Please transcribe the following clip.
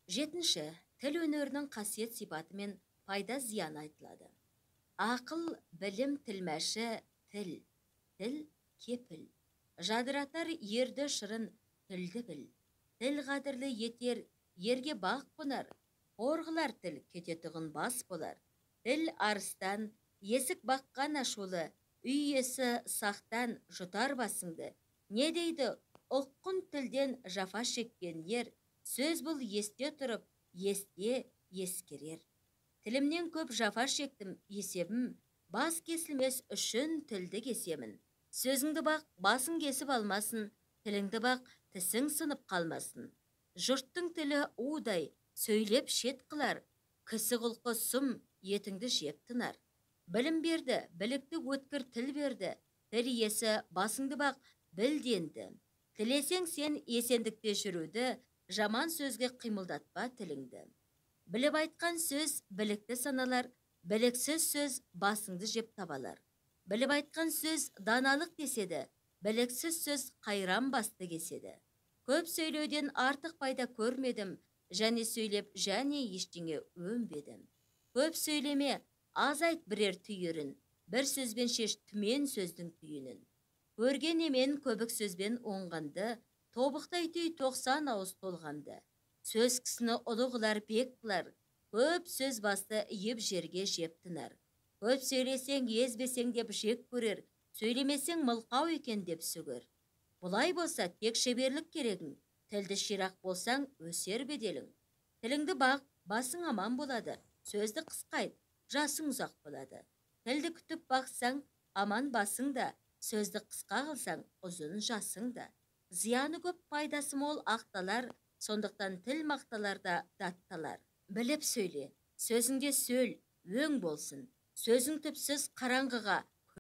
Жетінші, тіл өнерінің қасиет сипаты мен пайда зияны айтылады. Ақыл, білім тілмәші, тіл, тіл кепіл. Жадыратар ерді шырын тілді біл. Тіл қадірлі етер, ерге бақ қонар, қор қылар тіл кететұғын бас болар. Тіл арыстан, есік баққан ашулы, үй иесі сақтан жұтар басыңды. Не дейді, ұққын тілден жафа шеккен ер, сөз бұл есте тұрып, есте ескерер. Тілімнен көп жафа шектім, есебім, бас кесілмес үшін тілді кесемін. Сөзіңді бақ, басың кесіп алмасын, тіліңді бақ, тісің сынып қалмасын. Жұрттың тілі удай, сөйлеп шет қылар, кісі құлқы сұм, етіңді жеп тынар. Білім берді, білікті өткір тіл берді, тіл иесі басыңды бақ, біл денді. Тілесең сен есендікте жүруді, жаман сөзге қимылдатпа тіліңді. Біліп айтқан сөз білікті саналар, біліксіз сөз басыңды жеп табалар. Біліп айтқан сөз даналық деседі, біліксіз сөз қайран басты кеседі. Көп сөйлеуден артық пайда көрмедім, және сөйлеп және ештеңе өнбедім. Көп сөйлеме, аз айт бірер түйірін, бір сөзбен шеш түмен сөздің түйінін. Көрген емен көбік сөзбен оңғанды, тобықтай түй 90 ауыз толғанды. Сөз кісіні ұлы қылар, бек қылар, көп сөз басты иіп жерге жеп тынар. Көп сөйлесең езбесең деп жек көрер, сөйлемесең мылқау екен деп сөгер. Бұлай болса тек шеберлік керегің, тілді ширақ болсаң өсер беделің. Тіліңді бақ, басың аман болады, сөзді қысқайт, жасың ұзақ болады. Тілді күтіп бақсаң, аман басың да, сөзді қысқа қылсаң, ұзын жасың да. Зияны көп, пайдасы мол ақталар, сондықтан тіл мақталар да датталар. Біліп сөйле, сөзіңде сөл, өң болсын. Сөзің түпсіз қараңғыға